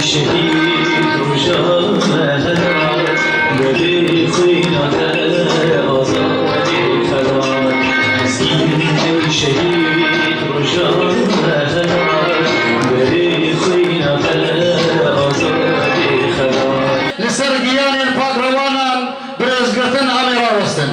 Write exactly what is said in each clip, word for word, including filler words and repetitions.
Şehîd roja me helal, berê xwîna te azadî helal. Mezgîn ey şehîd roja me helal, berê xwîna te azadî helal. Li ser giyanên pakrewanan bi rêzgirtin em ê rawestin.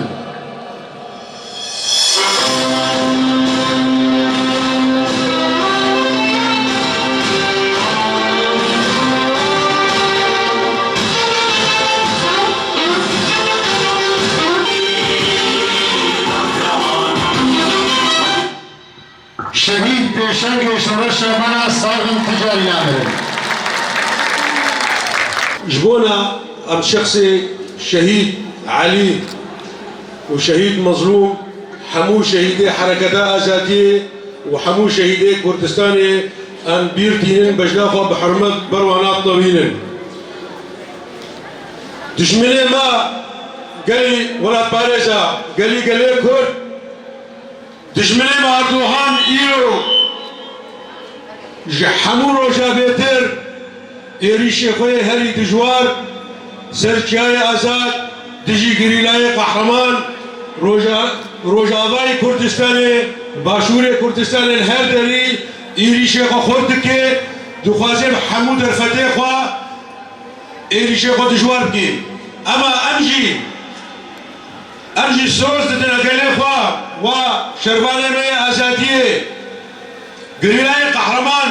Şehîd pêşengê şoreşa me ne, sax in, ti carî namirin. Ji bona em şexsê şehîd Elî û şehîd Mezlûm, hemû şehîdê Hereketa Azadiyê û hemû şehîdê Kurdistanê em bîr tînin, bejna xwe bi hurmet ber wan hatine bînin. Dijminê me gelî welatparêz e, gelî gelê Kurd, dijminê me Erdogan îro ji hemû roja bêtir êrîşê xwe yê herî dijwar ser Çiyayê Azad dijî gerîlayê qehreman Roja-, Rojavayê Kurdistanê, Başûrê Kurdistanê li her derî êrîşê xwe xurt dike, dixwaze bi hemû derfetê xwe êrîşê xwe dijwar bike. Ema em jî, em jî soz didine gelê xwe, wa şervanê me yê azadiyê, gerîlayê qehreman,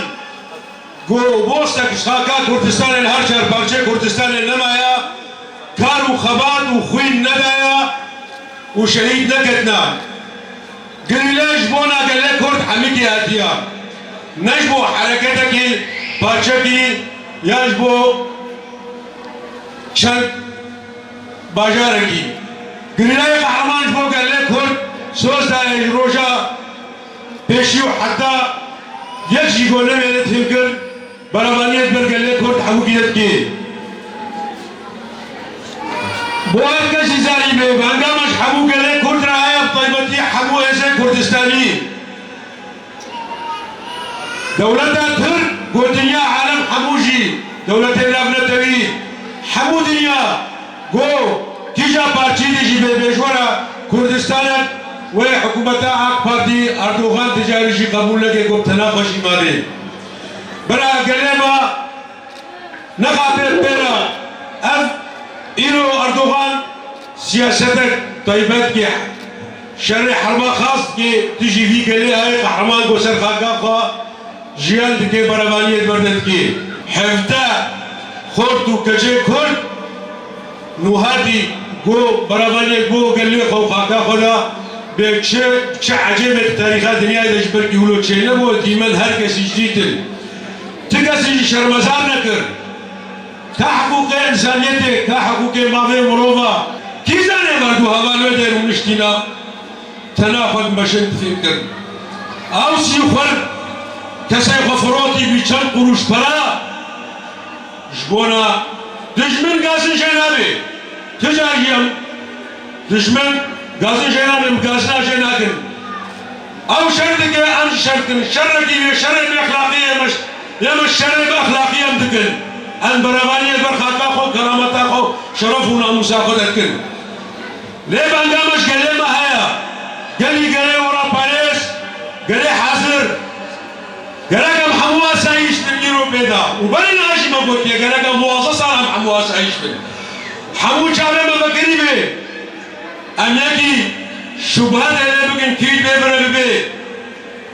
ku bostek ji xaka Kurdistanê li her çar parçeyê Kurdistanê nemaye, kar û xebat û xwîn nedaye û şehîd neketine. Gerîla ji bona gelê Kurd hemikî hatiye. Ne ji bo hereketekî parçekî yan ji bo çend bajarekî. Gerîlayê qehreman ji bo gelê Kurd soz daye, ji roja pêşî û heta yek jî ku nemêne têkir, berevaniyê li ber gelê Kurd hemû bîne dikê. Bo her kesî zarî bê, venga me ji hemû gelê Kurd re heye, bi taybetî hemû hêzên Kurdistanî. Dewleta Tirk ku dinya, alem hemû jî, dewletên navnetewî, hemû dinya ku kîja parçeyî de jî bê, bêjwara Kurdistanek wê hikûmeta AK Partî Erdogan ti carî jî qebûl neke, ku bi tena xwe jî mabê. Bira gelê me, Nexapê pêra ev îro Erdogan siyasetek taybet kê, şerê herba xas kê dijî vî gelê ayê qehreman ku ser xaka xwe jiyan dike, berevaniyê li ber de dike. Hevdeh xort û keçê Kurd nuhatî ku berevaniyê bo gelê xwe û xaka xwe de bê çi, çi ecêbê di tarîxa dinyayê de ji ber kî wilo çênebû, dîmen her kesî jî dîtin. Ti kesî jî şermezar nekir. Ka hiqûqê însaniyetê, ka hiqûqê mafê mirova, kî zanê, berdu heval wê dê rûniştîna tena xwe dimeşin, difêm kirin. Ew sîxur kesê xwe firotî bî çend qurûş pere, ji bona dijmin gazin jê nabê. Ti carî em Dijmin gazin jê nakin, gazina jê nakin. Ew şer dike, em jî şer dikin. Şerekî wê şerê bêexlaqî yê me, yê me şerê bêexlaqî em dikin. Em berevaniyê ber xaka xwe, kerameta xwe, şeref û namûsa xwe derdikin. Lê venga me ji gelê me heye. Gelî gelê welaparêz, gelê hazir. Gerek em hemû asayîş bin îro pê de. Û berî niha jî me gotiye, gerek em duwazdeh sal em hemû asayîş bin. Hemû çavê me vekirî bê. Em yekî şubhe dê lê bikin, kî dê bire bibê.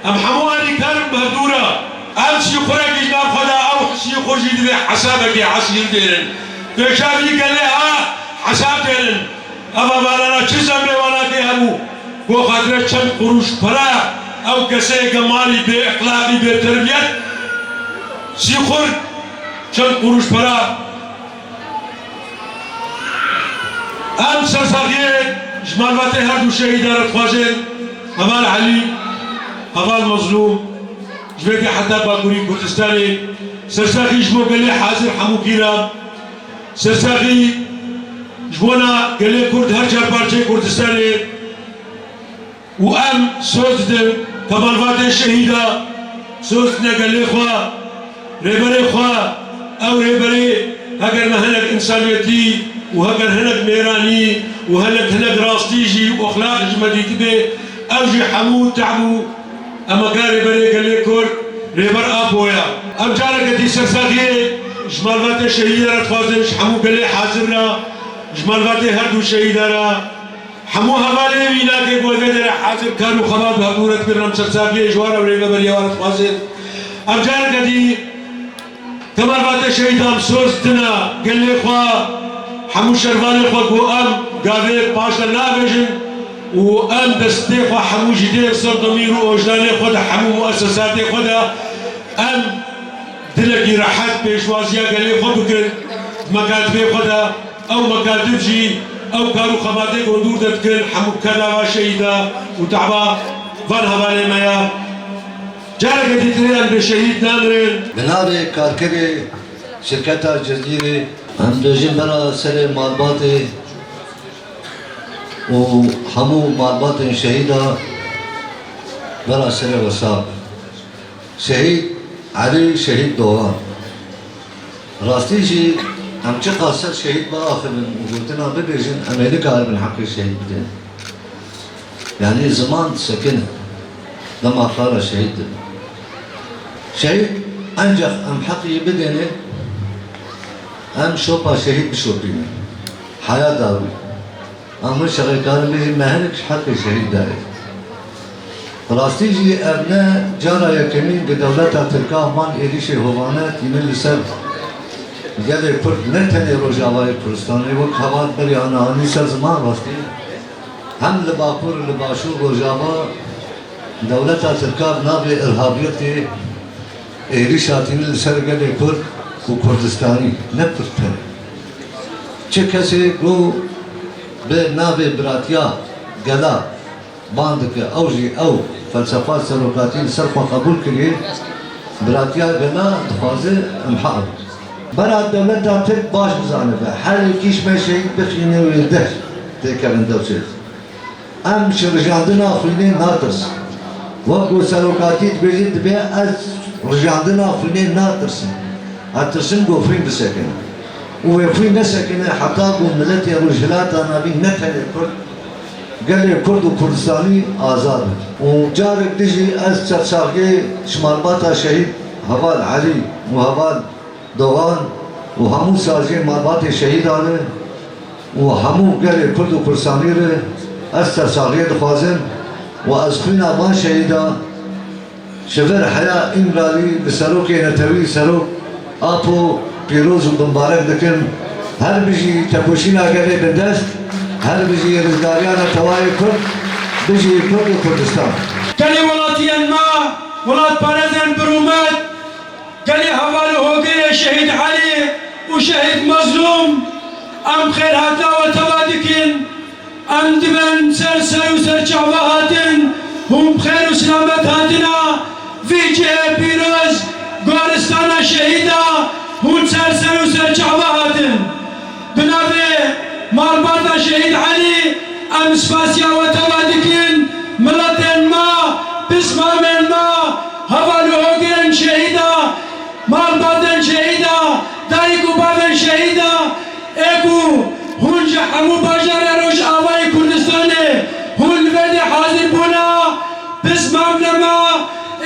Em hemû alîkar in bi hevdû re. Em sîxurekî ji nav xwe de, ew sîxur jî divê hesabekê hesîl dêrin. Pêşa vî gelê ha hesab dêrin. Eva valana çi zembê wana tê hebû? Bo xatire çend qurûş pere, ew kesê gemalî bê exlaqî, bê terbiyet, sîxur çend qurûş pere. Em sersaxiyê ji malbatê her du şehîda re dixwazin, heval Elî, heval Mezlûm, ji vê ke heta Bakurî Kurdistanê, sersaxî ji bo gelê hazir hemû kî re. Sersaxî ji bona gelê Kurd her çar parçeyê Kurdistanê û em soz didin ke malbatê şehîda, soz didine gelê xwe, rêberê xwe, Ew rêberê, heger me hinek însaniyetî û heger hinek mêranî û hinek, hinek rastî jî û exlaq ji me dîtibê, ew jî hemû te'b û emeka rêberê gelê Kurd, Rêber Apo ye. Em careke dî sersaxiyê ji malbatê şehîdê re dixwazin, ji hemû gelê hazir re, ji malbatê her du şehîda re, hemû hevalê wî nake ku vê derê hazir kar û xebat bi hevdû re dikirin, em sersaxiyê ji wan re û rêveberiya wan re dixwazin. Em careke dî Temelbatê şehîdan soz dina gelê xwe, hemû şervanê xwe ku em gavê paş de navêjin û em destê xwe hemû jî dê ser demîr û ojdanê xwe de, hemû muessesatê xwe de em dilekî rehet pêşwaziya gelê xwe bikin, mekatibê xwe de. Ew mekatib jî ew kar û xebatê gondûr de dikin, hemû keda va şehîda û teba van hevalê me ya. Careke dîtirê em bi şehîd namirin. Bi navê karkerê şirketa Cizîrê, em dibêjin bera serê malbatê û hemû malbatên şehîda bera serê we sax. Şehîd Elî, Şehîd Doğan. Rastî jî em çiqas ser şehîd biaxivin û gotina bibêjin, em ê nikaribin heqê şehîd bidin. Yanî ziman disekine dema xala şehîd dibe. Şehîd encax em heqê wî bidêne, em şopa şehîd bişopîne. Heya dawî. Em wê çaxê karin bêjin me hinek ji heqê şehîd dayê. Bi rastî jî ev ne cara yekemîn ku dewleta Tirka van êrîşê hovane tînin li ser gelê Kurd, ne tenê Rojavayê Kurdistanê, wek heval berî ana anî ser ziman rastî. Hem li Bakur, li Başûr, Rojava dewleta Tirka bi navê irhabiyetê êrîş hatîne li ser gelê Kurd û Kurdistanî, ne Kurd tenê. Çi kesê ku bi navê biratiya gela ban dike, ew jî ew felsefa serokatî li ser xwe qebûl kiriye, biratiya gela dixwaze em heq. Bera dewleta Tirk baş bizanibe, her yekî ji me şehîd bixîne wê deh têkevin dewşê. Em ji rijandina xwînê natirsin. Wek ku serokatî dibêje, dibê ez rijandina xwînê natirsim. Ez tirsim ku xwîn bisekine. Û wê xwîn nesekine heta ku miletê Rojhilata Navîn, ne tenê Kurd, gelê Kurd û Kurdistanî azad be. Û carek din jî ez sersaxiyê ji malbata şehîd heval Elî û heval Doğan û hemû saziyên malbatê şehîdan re û hemû gelê Kurd û Kurdistanî re ez sersaxiyê dixwazim û ez xwîna van şehîda ji vir heya Îmralî bi serokê netewî, serok Apo pîroz û bimbarek dikim. Her bijî tekoşîna gelê bindest, her bijî rizdariya netewayê Kurd, bijî Kurd û Kurdistan. Gelê welatiyên me, welatparêzên birûmet, gelê heval û hogirê Şehîd Elî û Şehîd Mezlûm, em xêrhatina we teva dikin. Em dibin ser ser û serçava hatin, hûn bi xêr û silamet hatina vî cihê pîroz, goristana şehîda, hûn ser ser û serçava hatin. Bi navê malbata Şehîd Elî em spasiya we teva dikin, miletên me, pismamên me, heval û hogirên şehîda, malbatên şehîda, dayik û bavên şehîda, ê ku hûn ji hemû bajarê Rojavayê Kurdistanê hûn li vê dê hazir bûna, pismamê me,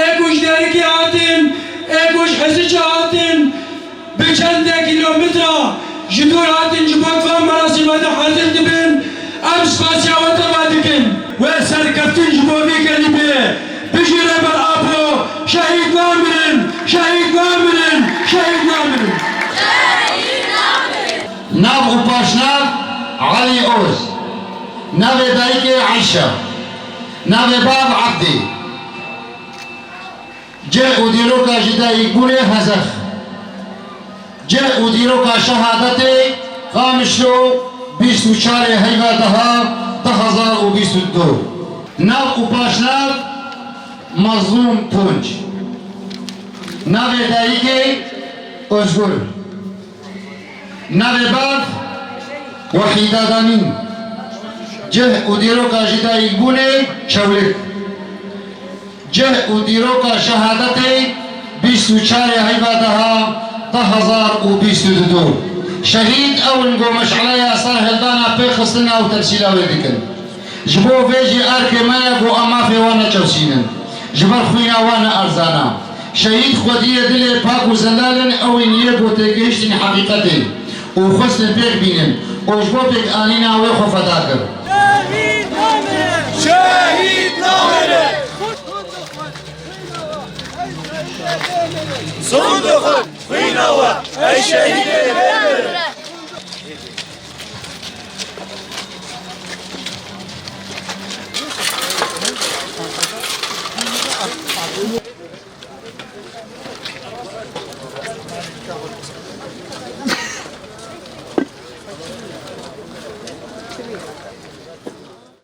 ê ku ji Dêrikê hatin, ê ku ji Hizicê hatin, bi çendê kîlometre ji dûr hatin ji bo van merasîma de hazir dibin, em spasiya we teva dikin. Wê serkeftin ji bo vî gelî bê. Bijî Rêber Apo, şehîd namirin, şehîd namirin, şehîd namirin. Nav û paşnav: Elî Oz. Navê dayikê Eyşe. Navê bav Ebdî. Cih û dîroka ji dayikbûnê Hezex. Cih û dîroka şehadetê Qamişlo, bîst û çarê heyva deha du hezar û bîst û du. Nav û paşnav: Mazlûm Tunç. Navê dayikê: Ozgur. Navê bav: Wehîda Damîn. Cih û dîroka ji dayikbûnê Çewlik. Cih û dîroka şehadetê bîst û çarê heyva deha Hezar û bîst û du. Şehîd ew in ku meşeleya ser hildana pê xistina û temsîla wê dikin. Ji bo vê jî erkê me ye ku em mafê wan neçewsînin. Ji ber xwîna wan ne erzana. Şehîd xwediyê dilê pak û zelal in, ew in yê ku têgihiştin heqîqetê û xwestin pêk bînin û ji bo pêkanîna wê xwe feda kir. Şehîd namire! Zû dixwin xwîna we, ey şehîdê bêmirin.